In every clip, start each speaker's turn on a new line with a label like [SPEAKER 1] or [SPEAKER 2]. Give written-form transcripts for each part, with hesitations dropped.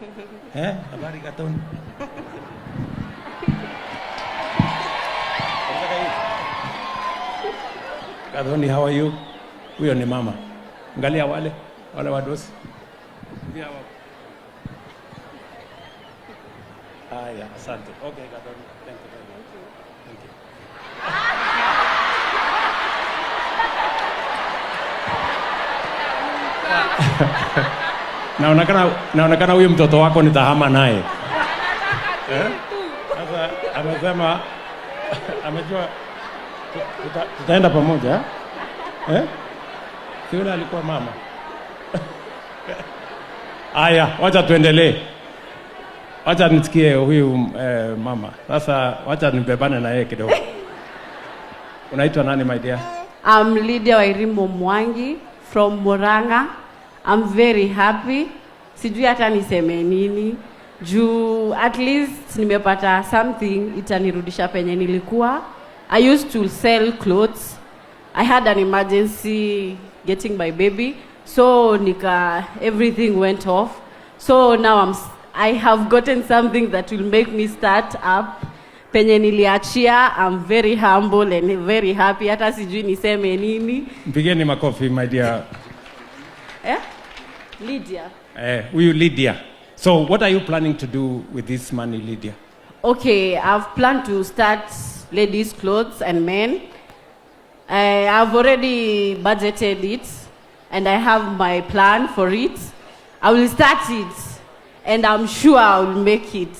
[SPEAKER 1] Eh, habari Gathoni. Unataka hii? Gathoni, how are you? Huyo ni mama. Angalia wale wadosi. Ndio hawa. Haya, asante. Okay, Gathoni. Thank you very much. Thank you. Naonekana huyu mtoto wako nitahama naye. Eh? Sasa amesema amejua tutaenda pamoja. Eh? Si yule alikuwa mama. Aya, wacha tuendelee. Wacha nisikie huyu mama. Sasa wacha nibebane na yeye kidogo. Unaitwa nani, my dear?
[SPEAKER 2] I'm Lydia Wairimu Mwangi from Murang'a. I'm very happy. Sijui hata niseme nini. Juu at least nimepata something itanirudisha penye nilikuwa. I used to sell clothes. I had an emergency getting my baby. So nika everything went off. So now I have gotten something that will make me start up. Penye niliachia, I'm very humble and very happy. Hata sijui niseme nini.
[SPEAKER 1] Mpigeni makofi, my dear.
[SPEAKER 2] Eh? Lydia.
[SPEAKER 1] Huyu Lydia. So what are you planning to do with this money, Lydia?
[SPEAKER 2] Okay, I've planned to start ladies' clothes and men. I've already budgeted it and I have my plan for it. I will start it and I'm sure I will make it.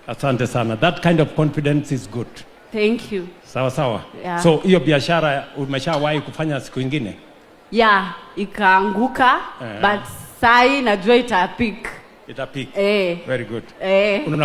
[SPEAKER 1] Asante sana. That kind of confidence is good.
[SPEAKER 2] Thank you.
[SPEAKER 1] Sawa sawa.
[SPEAKER 2] Yeah.
[SPEAKER 1] So hiyo biashara umeshawahi kufanya siku ingine?
[SPEAKER 2] Yeah, ikaanguka,
[SPEAKER 1] Eh.
[SPEAKER 2] but sai najua itapick.
[SPEAKER 1] Itapick.
[SPEAKER 2] Eh.
[SPEAKER 1] Very good.
[SPEAKER 2] Eh.
[SPEAKER 1] Una